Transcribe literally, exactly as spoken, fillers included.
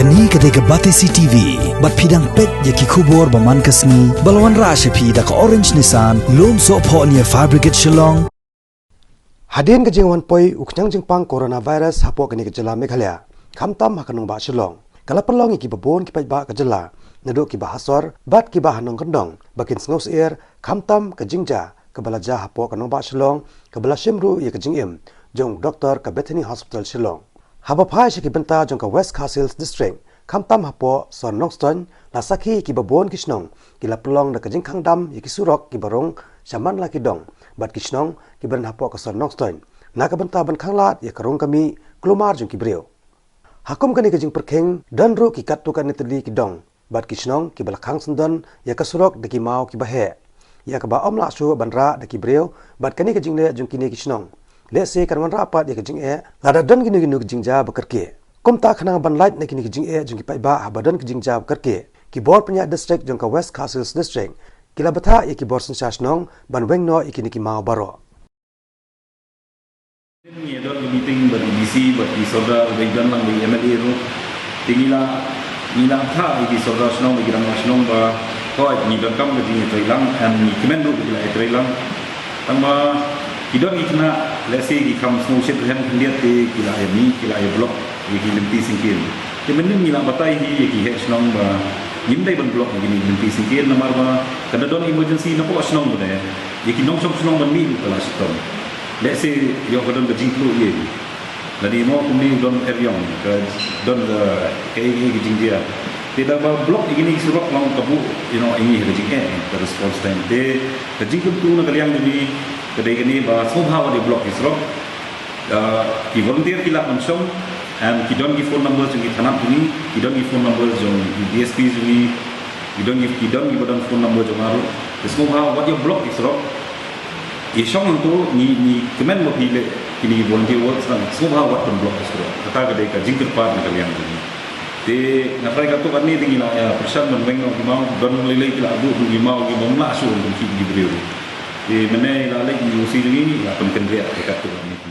Kane ka dei ka Batesi T V, bad phi dang peit ïa ki khubor ba man ka sngi, ba la wanrah sha phi da ka Orange Nissan, Lumsohphoh near Fire Brigade Shillong. Hadien ka jingwan poi u khñiang jingpang coronavirus hapoh kane ka jylla Meghalaya, khamtam ha ka nongbah Shillong, ka la pynlong ïa kiba bun ki paidbah ka jylla, naduh kiba ha sor bad kiba ha nongkyndong, ba kin sngewsyier khamtam ka jingjia kaba la jia hapoh ka nongbah Shillong, kaba la shim ruh ïa ka jingim jong u doktor ka Bethany Hospital Shillong. Haba phai sha ki bynta jong ka West Khasi Hills District, khamtam hapoh sor Nongstoiñ, la sakhi ïa kiba bun ki shnong ki la pynlong da ka jingkhang dam ïa ki surok kiba rung sha man la ki dong bad ki shnong kiba don hapoh ka sor Nongstoiñ, na ka bynta ban khanglad ïa ka rung ka mih kulmar jong ki briew. Ha kum kane ka jingpyrkhing, don ruh ki katto katne tylli ki dong bad ki shnong kiba la khang syndon ïa ka surok da ki maw kiba heh, ïa kaba ym lah shuh ban rah da ki briew, bad kane ka jingleh jong kine ki shnong, lehse kan wanrah pat ïa ka jingeh lada don kino kino ki jingjia ba kyrkieh. Kumta, khnang ban lait na kine ki jingeh jong ki paidbah haba don ki jingjia ba kyrkieh, ki bor pynïaid district jong ka West Khasi Hills District ki la bthah ïa ki bor synshar shnong ban weng noh ïa kine ki maw baroh. Ngi don ka meeting bad i D C, bad i Sordar, bad i don lang bad i M L A ruh. Te ngi la, ngi la bthah ïa ki Sordar shnong bad ki rangbah shnong ba, hooid, ngi donkam ka jingïatreilang, and ngi kmen ruh ba ki la ïatreilang. Tangba ki don ki khynnah, lehse ki kham sngewsih rhem khyndiat te ki la ïa mih, ki la ïa block ïa ki lynti syngkien. Te mynnin ngi la batai hi ïa ki heh shnong ba ngim dei ban block ïa kine ki lynti syngkien, namar ba ka da don emergency napoh shnong ba dei, ïa ki nongshong shnong ban mih ruh ka la shitom. Lehse ïoh ka don ka jingkyrkhu ïa ngi. Lane mo kumne u don eriong, ka don ka, kaei kaei ka jingjia. Te da ba block ïa kine ki surok long ka buh, you know, ïa ngi ha ka jingeh, ka response time. Te ka jingkyrkhu na ka liang jong ngi ka dei kane ba sngewbha wat ïa block ki surok. Ah, ki volunteer ki lah ban shong, and ki don ki phone numbers jong ki thanat jong ngi, ki don ki phone numbers jong ki D S P jong ngi, ki don ki, ki don kiba don phone number jong nga ruh. Te sngewbha wat ïa block ki surok. Ïa shong hangto, ngi, ngi kmen ba phi leh kine ki volunteer works, tang sngewbha wat ban block ki surok. Kata ka dei ka jingkyrpad na ka liang jong ngi. Te nga tharai katto katne te ngi la ïa pyrshang ban weng noh ki maw, don lei lei ki la buh ki maw kiba ym lah shuh ban khih ki briew. Te mynne la leit ki O C jong ngi, la pynkynriah ïa katto katne.